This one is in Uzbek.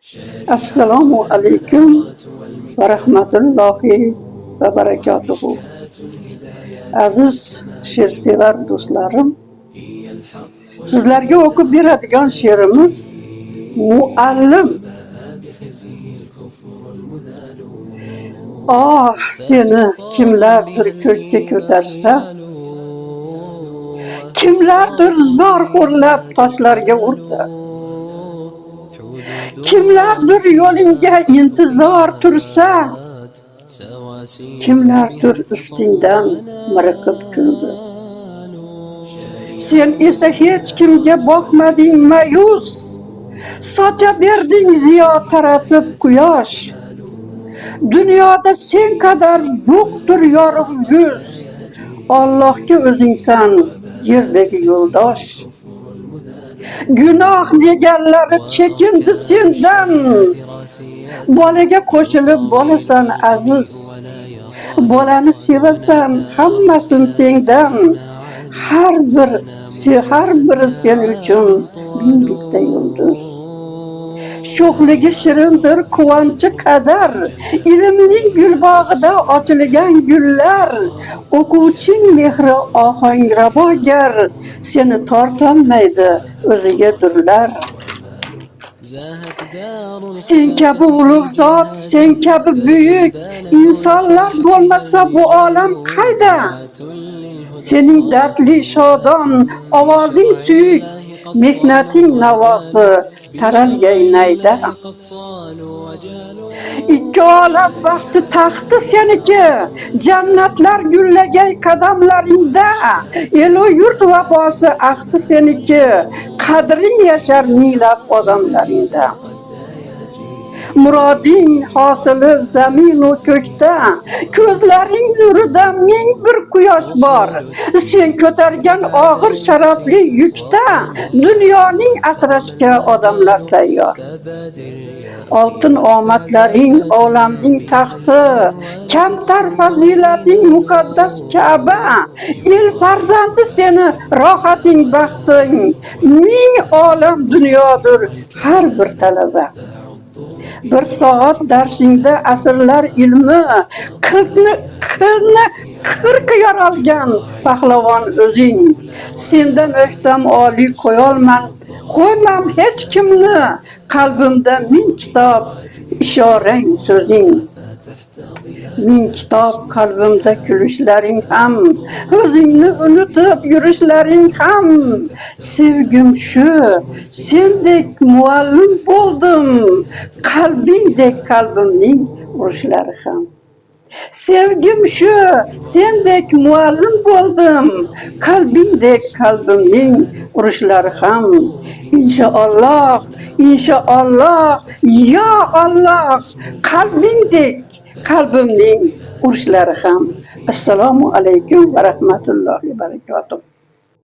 Assalomu alaykum va rahmatullohi va barakatuhu. Aziz she'rsevar do'stlarim, sizlarga o'qib beradigan she'rimiz Muallim. Oh, seni kimlardir ko'kka ko'tarsa, kimlardir zor xo'rlab toshlarga urdi. Kimlardir yo'lingga intizor tursa, kimlardir ustingdan miriqib kuldi. Sen esa hech kimga boqmading ma'yus, socha berding ziyo taratib quyosh. Dunyoda sen qadar yo'qdir yorug' yuz, Allohga o'zingsan yerdagi yo'ldosh. Gunoh deganlari chekindi sendan, bolaga qo'shilib bolasan aziz. Bolani sevasan hammasin tengdan, har biri sen uchun ming bitta yulduz. Sho'xligi shirindir quvonchi qadar, ilmning gulbog'ida ochilgan gullar, o'quvching mehri ohangrabogar, seni tortolmaydi o'ziga durlar. Sen kabi ulug' zot, sen kabi buyuk insonlar bo'lmasa bu olam qayda? Sening dardli shodon ovozing suyuk, mehnating navosi taralgay nayda. Ikki olam baxti taxti seniki, jannatlar gullagay qadamlaringda, elu yurt vafosi ahdi seniki, qadring yashar minglab odamlaringda. Muroding hosili zaminu ko'kda, ko'zlaring nurida ming bir quyosh bor. Sen ko'targan og'ir sharafli yukda dunyoning asrashga odamlar tayyor. Oltin omadlaring olamning taxti, kamtar fazilating muqaddas Ka'ba, el farzandi seni rohating baxting, ming olam dunyodir har bir talaba. Bir soat darsingda asrlar ilmi, qilni qirq yorolgan pahlavon o'zing. Sendan o'htam oliy qo'yolman, qo'ymam hech kimni, qalbimda ming kitob ishorang so'zing. Ming kitob qalbimda kulishlaring ham, o'zingni unutib yurishlaring ham. Sevgim shu, sendek muallim bo'ldim, qalbingdek qalbimning urishlari ham. Sevgim shu, sendek muallim bo'ldim, qalbingdek qalbimning urishlari ham. Inshaalloh, inshaalloh, yo Alloh, qalbingdek qalbimning urishlari ham. Assalomu alaykum va rahmatullohi va barakatuh.